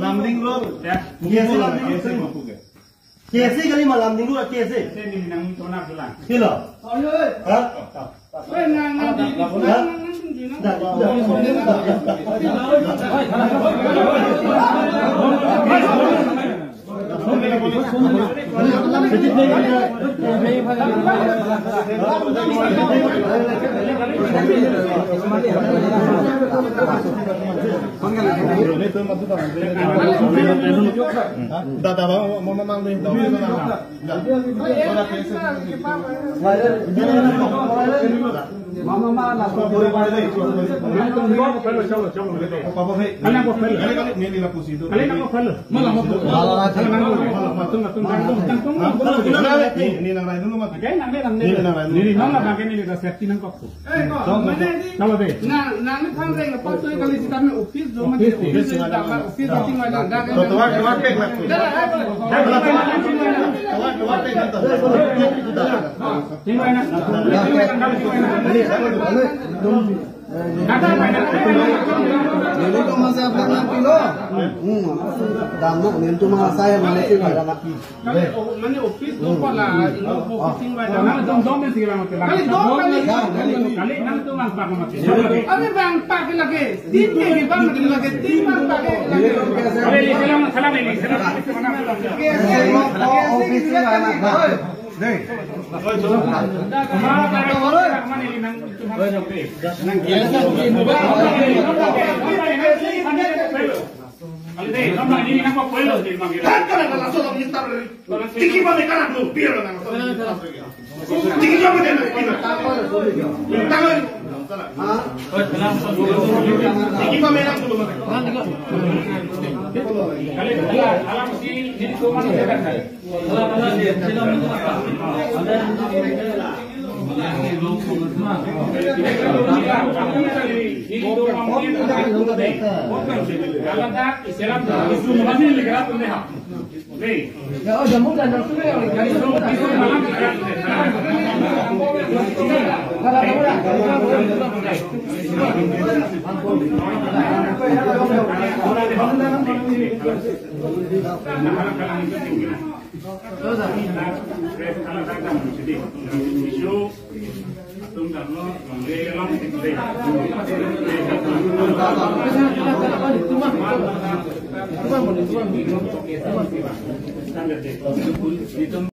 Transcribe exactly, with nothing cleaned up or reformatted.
Lumding Road. Ya. K S A Lumding Road. K S A kali ma Lumding Road K S A. Saya ni nang tona pulang. Silo. Ha? Mama, mama, Nelitum masih aplang nangpilo. Hmm, dam na, nelitum masih, masih pada mati. Kali, oh, mane office do pala, no, office ing bai. Kali, dam, dam, dam, dam, dam. Kali, dam, kali. Kali, nangtum bang pak mati. Are bang pak lagi. Tin ke bang lagi, tin bang pak lagi. Kali, salam, salam, salam. Office ing bai. Dei. Tiki pa me karak lo, pir na. Tiki pa me karak lo. Tiki pa me karak lo.